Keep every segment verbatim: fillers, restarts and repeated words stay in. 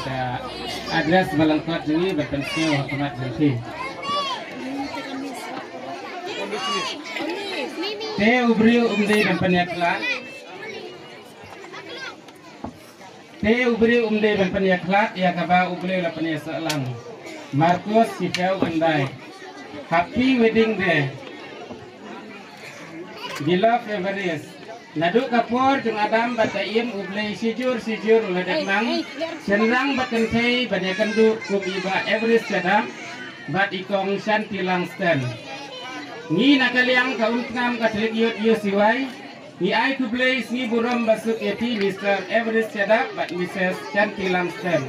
Ka address ba lyngkot jong ngi ban pynsngew ha khmat jong phi. Te u briew um dei ban pynïakhlad. Te u briew um dei ban pynïakhlad ïa kaba U Blei u la pynïasoh lang. Markos shiphew khyndai. Happy wedding day. Beloved Evaris, naduh ka por jong Adam bad ka Im U Blei shijur shijur u la dep nang shynrang bad kynthei ban ïakynduh kum i Bah Evaris Shadap bad i Kong Shanti Langston. Ngi na ka liang ka Umtngam Catholic Youth U C Y ngi ai khublei sngi burom basuk ïa phi Mister Evaris Shadap bad Missus Shanti Langston.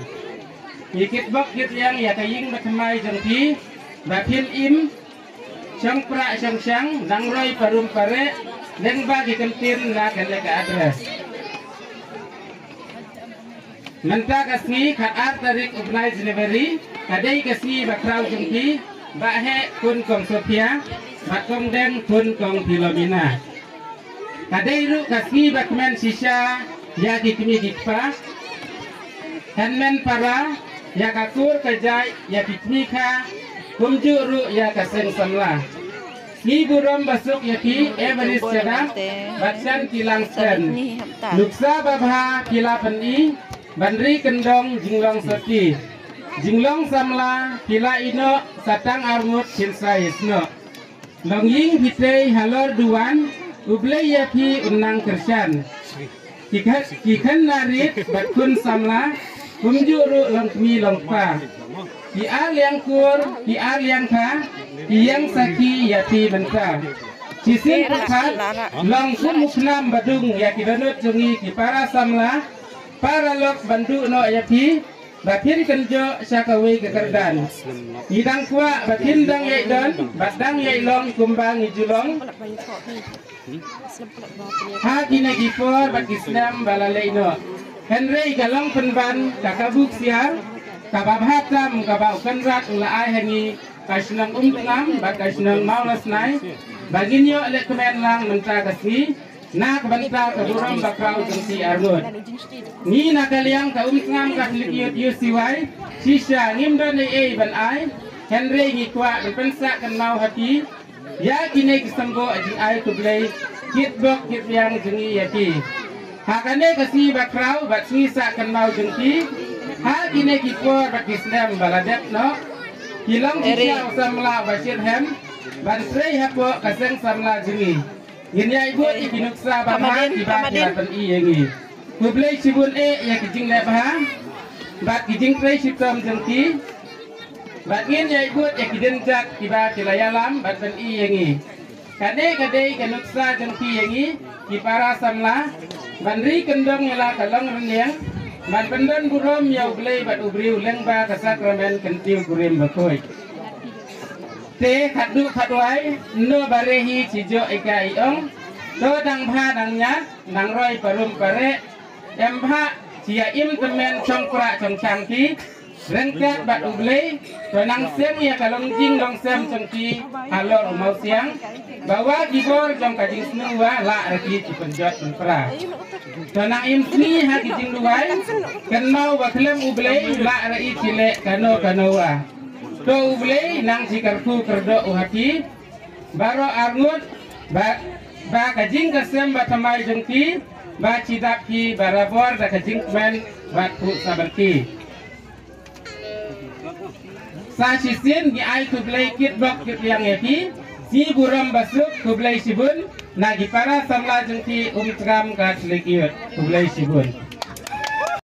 Ngi kitbok kitrwiang ïa ka ïing bathymmai jong phi ba phin im shong prah shong shang, nang roi parum pareh, lyngba ki kyntien na kane ka address. Mynta ka sngi khatar tarik u bnai January, ka dei ka sngi bakhraw jong phi, Bah Heh khun Kong Sophia bad Kong Deng khun Kong Philomena. Ka dei ruh ka sngi bakmen shisha ïa ki kmie ki kpa, hynmen para, ïa ka kur ka jait, ïa ki kmie kha, kumjuh ruh ïa ka seng samla. Sngi burom basuk ïa phi Evaris Shadap bad Shanti Langston. Nuksa babha phi la pyni ban ri kyndong jinglong sati, jinglong samla phi la ïehnoh, sa tang arngut phin sa ïehnoh. Longïing phi trei halor duwan, U Blei ïa phi un nang kyrshan. Ki kha-, ki khynnah rit bad khun samla, kumjuh ruh long kmie long kpa. Ki ar liang kur, ki ar liang kha, ki ïeng sakhi ïa phi mynta. Shisien pyrkhat, long kum u khnam ba dung ïa ki dohnud jong ngi ki para samla, para lok ban duh noh ïa phi, ba phin kynjoh sha kawei ka kyrdan. Ngi dang kwah ba phin dang ïai don bad dang ïai long kumba ngi ju long ha kine ki por bad ki snem ba la leit noh. Hynrei ka long pynban ka kabu ksiar kaba bha tam kaba u Kynrad u la ai ha ngi, ka shnong Umtngam bad ka shnong Mawlasnai, ba ngin ïoh lehkmen lang mynta ka sngi na ka bynta ka burom bakhraw jong phi arngut. Ngi na ka liang ka Umtngam Catholic Youth U C Y shisha ngim don ei ei ban ai, hynrei ngi kwah ban pynsah kynmaw ha phi ïa kine ki symboh jingai khublei kitbok kitrwiang jong ngi ïa phi. Ha kane ka sngi bakhraw bad sngi sah kynmaw jong phi, ha kine ki por bad ki snem ba la dep noh, phi long shisha u samla ba shitrhem ban trei hapoh ka seng samla jong ngi. Ngin ïai bud ïa ki nuksa babha kiba ki la pyni ïa ngi. Khublei shibun eh ïa ki jingleh bha bad ki jingtrei shitom jong ki. Bad ngin ïai bud ïa ki dienjat kiba ki la ïalam bad pyni ïa ngi. Kane ka dei ka nuksa jong phi ïa ngi ki para samla, ban ri kyndong ïa la ka longrynïeng, ban pyndon burom ïa U Blei bad u briew lyngba ka sakramen kyntiew kurim bakhuid. Te khatduh khatwai, ynno ba re hi chi joh i ka i ong. To dang bha dang ñiah, nang roi parum pareh, em bha chi ïa im tymmen chong prah chong chang phi ryngkat bad U Blei. To nang seng ïa ka longjing longsem jong phi halor u mawsiang, ba wa ki bor jong ka jingsniew wa lah ra ki chi pynjot pynpra. To nang im sniew ha ki jingduwai, kynmaw ba khlem U Blei lah ra i chi leh kano kano wa. To U Blei nang chi kyrkhu kyrdoh u ha phi baroh arngut, ba, ba ka jingkasem bathymmai jong phi ba chi dap phi barabor da ka jingkmen bad phuh sabarki. Sa shisien ngi ai khublei kitbok kitrwiang ïa phi, sngi burom basuk, khublei shibun na ki para samla jong phi Umtngam Catholic Youth, khublei shibun.